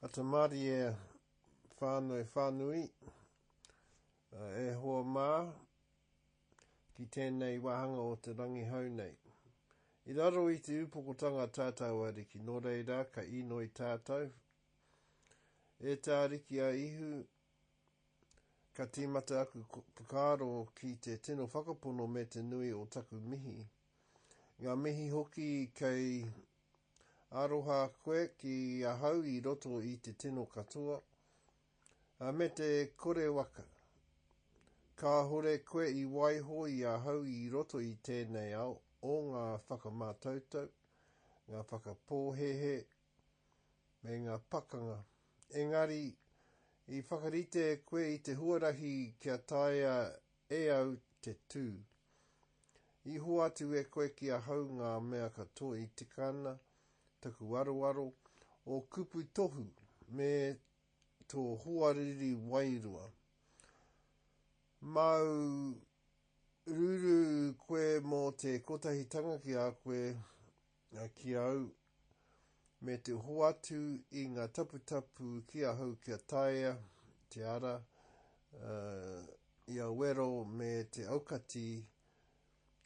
Ata mārie whānau whānui, e hoa mā, ki tēnei wāhanga o te rangihau nei. I raro i te upokotanga tātou Ariki, nō reira ka inoi tātou, E te Ariki a Ihu, ka tīmata aku whakaaro ki te tino whakapono me te nui o taku mihi. Ngā mihi hoki kei aroha koe ki ahau i roto i te tino katoa, me te kore waka. Kāhore koe i waiho i ahau i roto i tēnei ao o ngā whakamātautau, ngā whakapōhēhē, me ngā pakanga. Engari, i whakarite koe i te huarahi kia taea e au te tū. I hoatu e koe ki ahau ngā mea katoa i tika ana, taku aroaro, ō kupu tohu, me tō hoariri wairua. Māu ruru koe mō te kotahitanga ki a koe, ki au, me te hoatu i ngā taputapu ki ahau kia taea te ara uh, i a wero me te aukati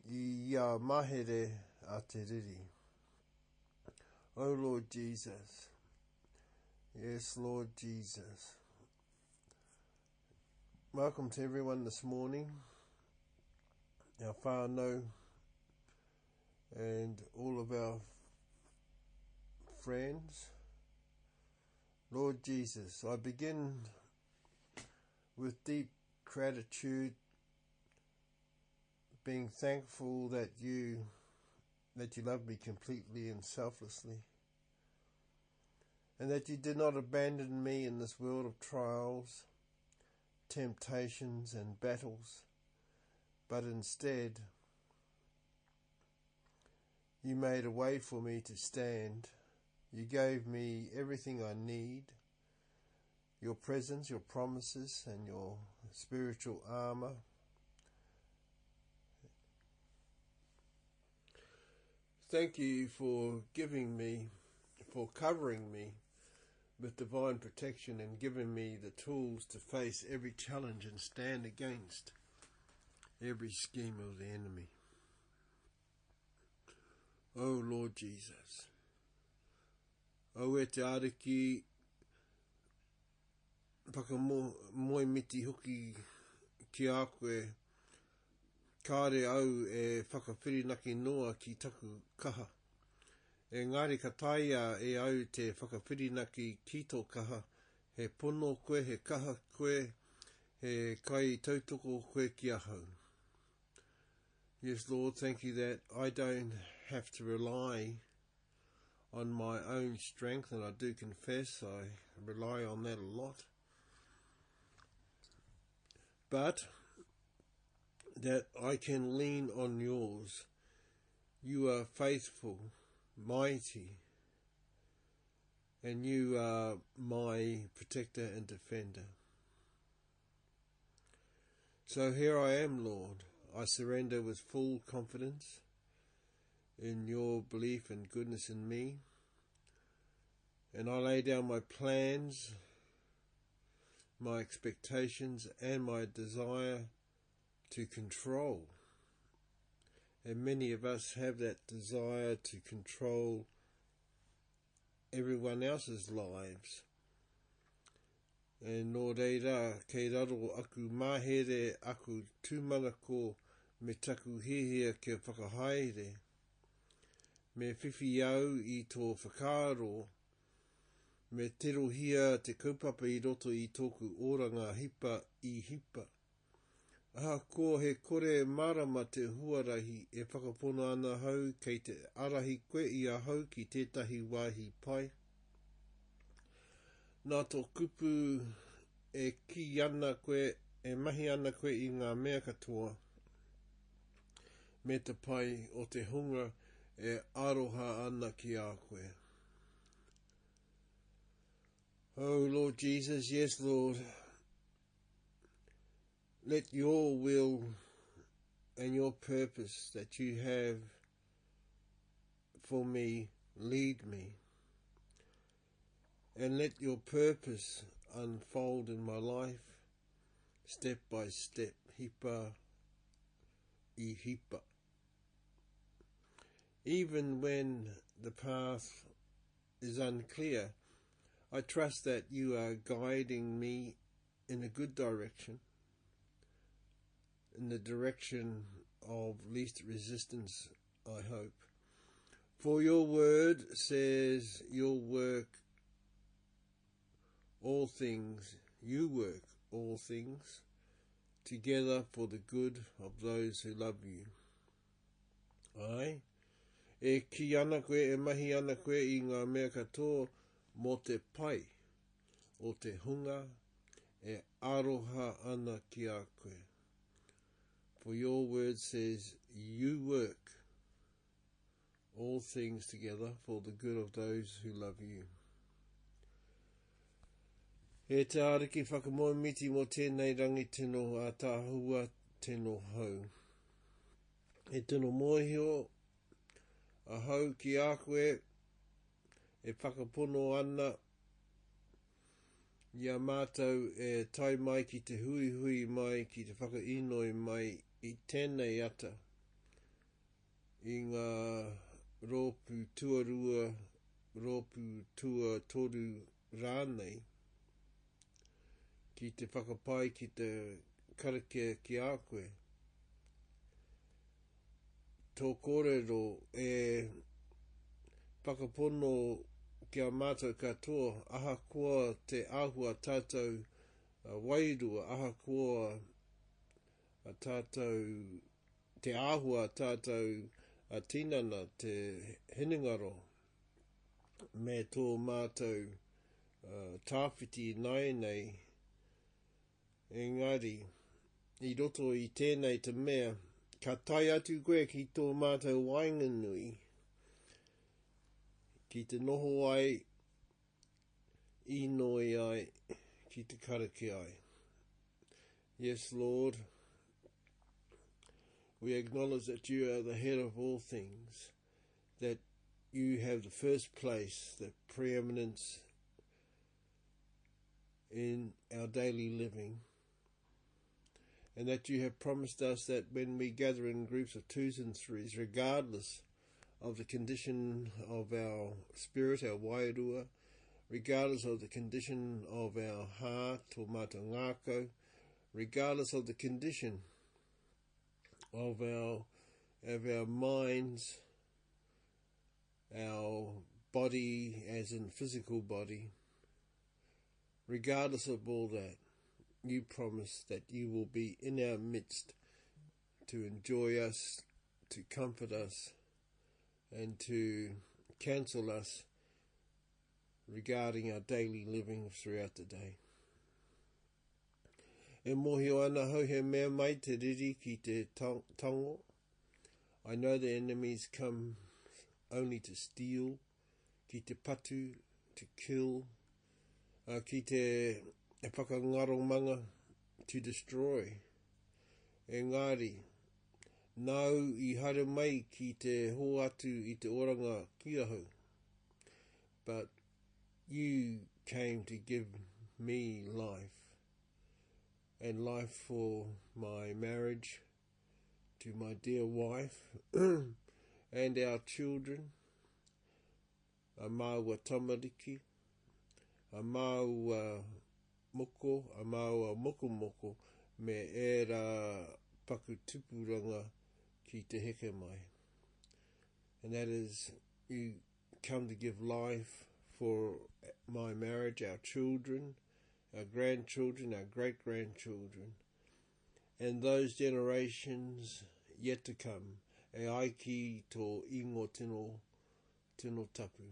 i ia mahere a te riri. Oh Lord Jesus. Yes, Lord Jesus. Welcome to everyone this morning. Our whānau and all of our friends. Lord Jesus, I begin with deep gratitude, being thankful that you that you love me completely and selflessly, and that you did not abandon me in this world of trials, temptations, and battles, but instead you made a way for me to stand. You gave me everything I need your presence, your promises, and your spiritual armor. Thank you for giving me, for covering me with divine protection and giving me the tools to face every challenge and stand against every scheme of the enemy. Oh Lord Jesus. O e te Ariki, whakamoemiti hoki ki a koe, kāre au e whakawhirinaki noa ki taku kaha. Engari ka taea e au te whakawhirinaki ki tō kaha, he pono koe, he kaha koe, he kai tautoko koe ki ahau. Yes, Lord, thank you that I don't have to rely on my own strength, and I do confess I rely on that a lot. But that I can lean on yours. You are faithful, mighty, and you are my protector and defender. So here I am, Lord. I surrender with full confidence in your belief and goodness in me. And I lay down my plans, my expectations, and my desire to control. And many of us have that desire to control everyone else's lives. E nō reira, kei raro aku mahere, aku tūmanako me taku hiahia kia whakahaere. Me whiwhi au i tō whakaaro, me tirohia te kaupapa i roto i tōku oranga hipa i hipa. Ahakoa he kore mārama te huarahi, e whakapono ana ahau kei te ārahi koe i ahau ki tētahi wāhi pai. Nā tō kupu e kī ana koe, e mahi ana koe i ngā mea katoa, me te pai o te hunga e aroha ana ki a koe. Oh Lord Jesus, yes Lord, Let your will and your purpose that you have for me lead me. And let your purpose unfold in my life, step by step, hipa i hipa. Even when the path is unclear, I trust that you are guiding me in a good direction, in the direction of least resistance, I hope. For your word says you'll work all things, you work all things together for the good of those who love you. Ai, e kī ana koe, e mahi ana koe i ngā mea katoa mō te pai o te hunga e aroha ana ki a koe. For your word says, you work all things together for the good of those who love you. E te Ariki whakamoemiti mō tēnei rangi tino ātaahua, tino hou. E tino mōhio ahau ki a koe e whakapono ana i a mātou e tae mai ki te huihui mai, ki te whakainoi mai i tēnei ata i ngā rōpū tuarua, rōpū tuatoru rānei, ki te whakapai, ki te karakia ki a koe. Tō kōrero e whakapono ki a mātou katoa, ahakoa te āhua tātou wairua, ahakoa tātou, te āhua tātou tinana, te hinengaro, me tō mātou tāwhiti ināianei, Engari, i roto i tēnei te mea, ka tae atu koe ki tō mātou waenganui, ki te noho ai, inoi ai, ki te karakia ai. Yes, Lord, we acknowledge that you are the head of all things, that you have the first place, the preeminence in our daily living, and that you have promised us that when we gather in groups of twos and threes, regardless of the condition of our spirit, our wairua, regardless of the condition of our heart, tō mātou ngākau, regardless of the condition of our, of our minds, our body as in physical body, regardless of all that, you promise that you will be in our midst to enjoy us, to comfort us, and to counsel us regarding our daily living throughout the day. E mōhio ana hau he mea mai te riri ki te tango. I know the enemies come only to steal, ki te patu, to kill, uh, ki te whakangaromanga, to destroy. Engari, nāu i haere mai ki te hoatu i te oranga ki ahau. But you came to give me life, and life for my marriage to my dear wife and our children, a māua tamariki, a māua moko, a māua mokomoko, me ērā paku tupuranga ki te heke mai. And that is, you come to give life for my marriage, our children, our grandchildren, our great-grandchildren, and those generations yet to come, e ai ki tō ingoa tino, tino tapu,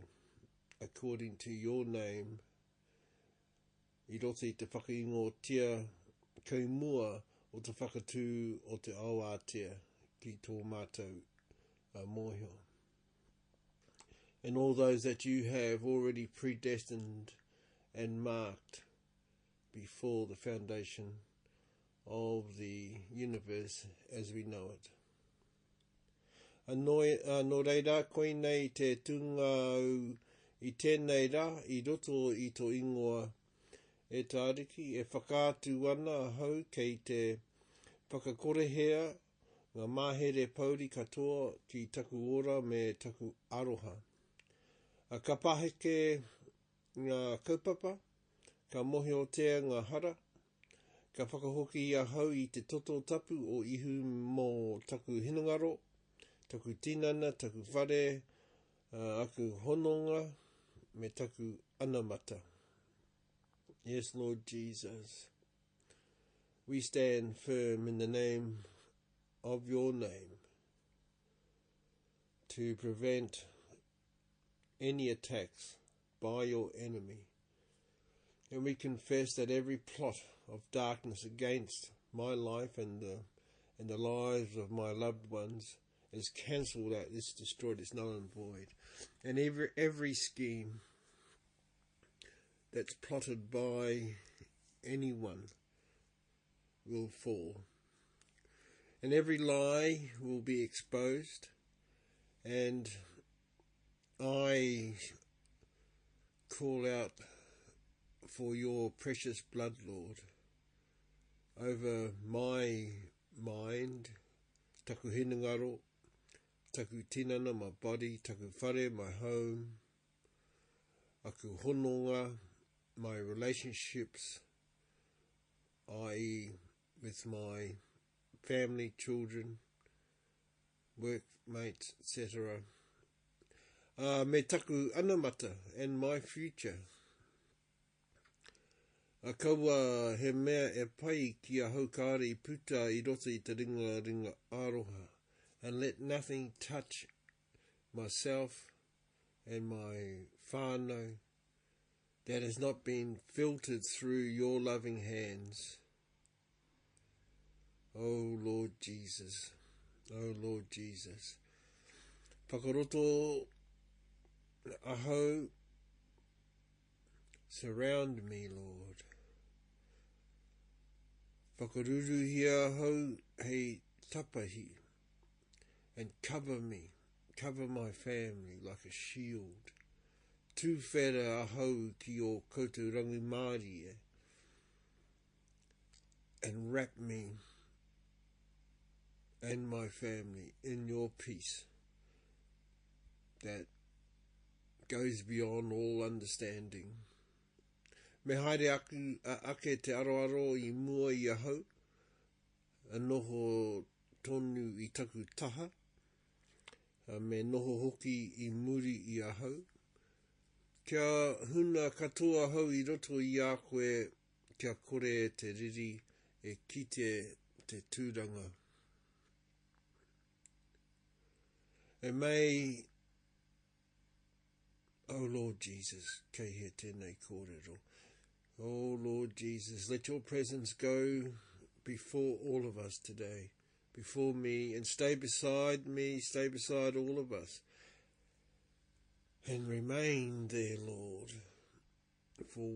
according to your name, i roto i te whakaingoatia kei mua o te whakatū o te ao ātea ki tō mātou uh, mōhio. And all those that you have already predestined and marked before the foundation of the universe as we know it. A nō, a nō reira, koinei te tūnga au I tēnei rā, i roto i tō ingoa e te Ariki, e whakaatu ana ahau kei te whakakorehia ngā mahere pouri katoa ki taku ora me taku aroha. Ka paheke ngā kaupapa, ka mohiotia ngā hara, ka whakahoki ahau i te toto tapu o Ihu mō taku hinengaro, taku tinana, taku whare, aku hononga, me taku anamata. Yes, Lord Jesus, we stand firm in the name of your name to prevent any attacks by your enemy. And we confess that every plot of darkness against my life and the, and the lives of my loved ones is cancelled out, it's destroyed, it's null and void. And every, every scheme that's plotted by anyone will fall. And every lie will be exposed. And I call out for your precious blood, Lord, over my mind, taku hinengaro, taku tinana, my body, taku whare, my home, aku hononga, my relationships, i.e. with my family, children, workmates, etc. Uh, me taku anamata and my future. A kaua he mea e pai ki ahau kāre i puta i roto i te ringa ringa aroha. And let nothing touch myself and my whānau that has not been filtered through your loving hands. Oh Lord Jesus, oh Lord Jesus. Whakaroto ahau, surround me, Lord. Whakaruruhia ahau hei tapahi, and cover me, cover my family like a shield. Tūwhera ahau ki ō koutou rangimārie, and wrap me and my family in your peace that goes beyond all understanding. Me haere aku, ake te aroaro i mua i ahau, a noho tonu i taku taha, a me noho hoki i muri i ahau. Kia huna katoa ahau i roto i a koe kia kore te riri e kite te tūranga. And may, oh Lord Jesus, kei he tēnei kōrero. Oh Lord Jesus, let your presence go before all of us today, before me, and stay beside me, stay beside all of us, and remain there, Lord, for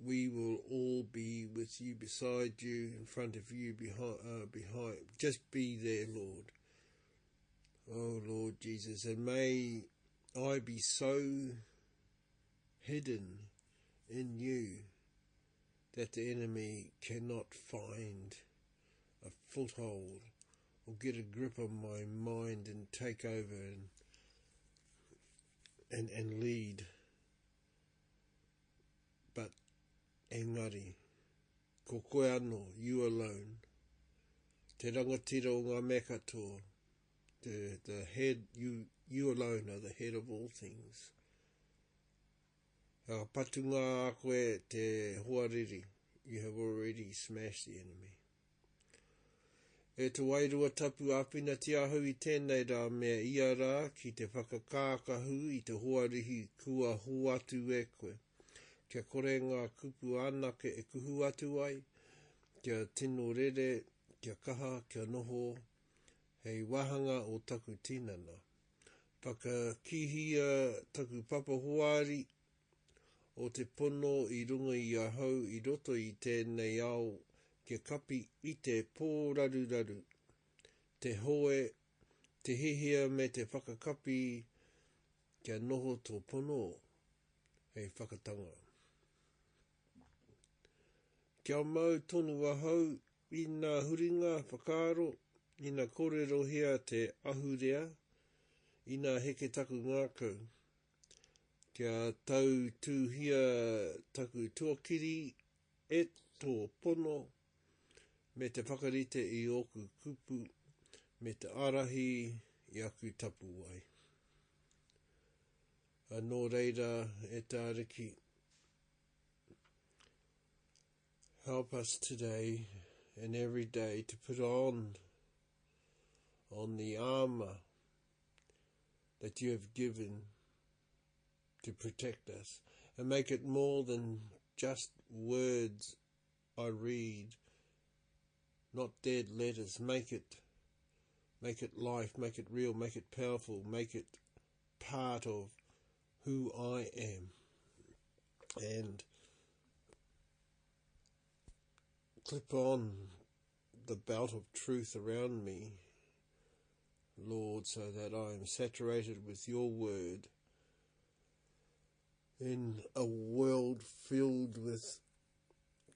we will all be with you, beside you, in front of you, behind, uh, behind. Just be there, Lord. Oh, Lord Jesus, and may I be so hidden in you that the enemy cannot find a foothold or get a grip on my mind and take over and and, and lead. But engari, ko koe anō, you alone, te rangatira o ngā mea katoa, the, the head, you, you alone are the head of all things. Ka patunga a koe te hoariri, you have already smashed the enemy. E te Wairua Tapu āwhinatia ahau i tēnei rā me ia rā ki te whakakākahu i te hoarihi kua hoatu e koe, kia kore ngā kupu anake e kuhu atu ai, kia tino rere, kia kaha, kia noho hei wāhanga o taku tinana. Whakakīhia taku papa hoari o te pono i runga i ahau i roto i tēnei ao kia kapi i te pōraruraru, te hoe, te hihia me te whakakapi kia noho tō pono. Hei whakatanga. Kia mau tonu ahau i nā huringa whakaaro, ina kōrerohia te ahurea, ina heke taku ngākau. Kia tautuhia taku tuakiri e tō pono, me te whakarite i ōku kupu, me te ārahi i aku tapuwae. Nō reira, e te Ariki, help us today and every day to put on on the armor that you have given to protect us and make it more than just words I read, not dead letters. Make it, make it life, make it real, make it powerful, make it part of who I am. And clip on the belt of truth around me, Lord, so that I am saturated with your word in a world filled with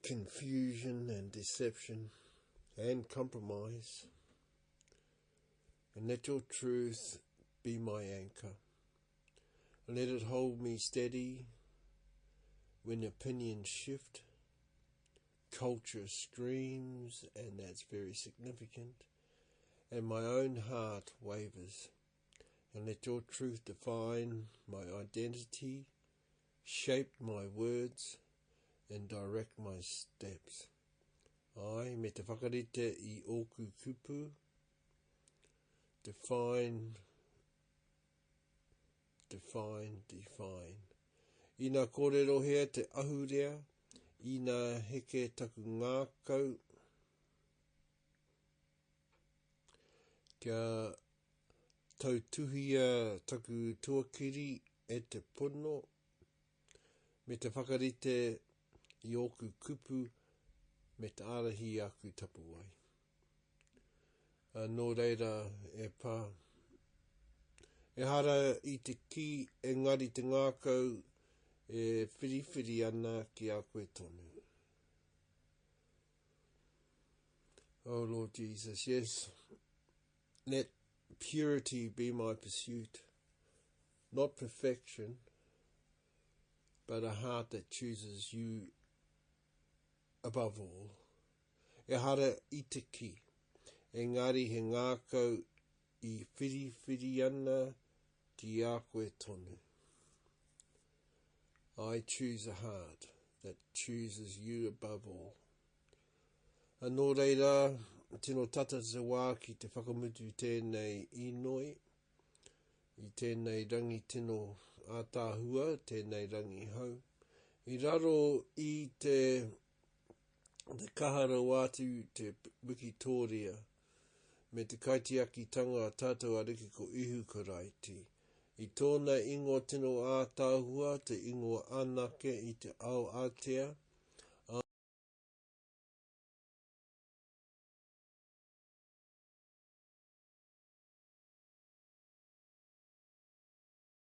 confusion and deception and compromise. And let your truth be my anchor. Let it hold me steady when opinions shift, culture screams, and that's very significant, and my own heart wavers. And let your truth define my identity, shape my words, and direct my steps. Ai, me te whakarite i ōku kupu, define, define, define. Ina kōrerohia te ahurea, ina heke taku ngākau, kia tautuhia taku tuakiri e te pono, me te whakarite i ōku kupu me te ārahi i aku tapuwae. Nō reira, e pā. Ehara i te kī engari te ngākau e whiriwhiri ana ki a koe tonu. Oh Lord Jesus, yes, let purity be my pursuit, not perfection, but a heart that chooses you above all. Ehara i te kī, engari he ngākau i whiriwhiri ana ki a koe tonu. I choose a heart that chooses you above all. A nō reira, tino tata te wā ki te whakamutu tēnei inoi, i tēnei rangi tino ātaahua, tēnei rangi hau. I raro i te, te kaha rawa atu te wikitōria me te kaitiakitanga a tātou Ariki ko Ihu Karaiti. I tōna ingoa tino ātaahua, te ingoa anake i te ao ātea,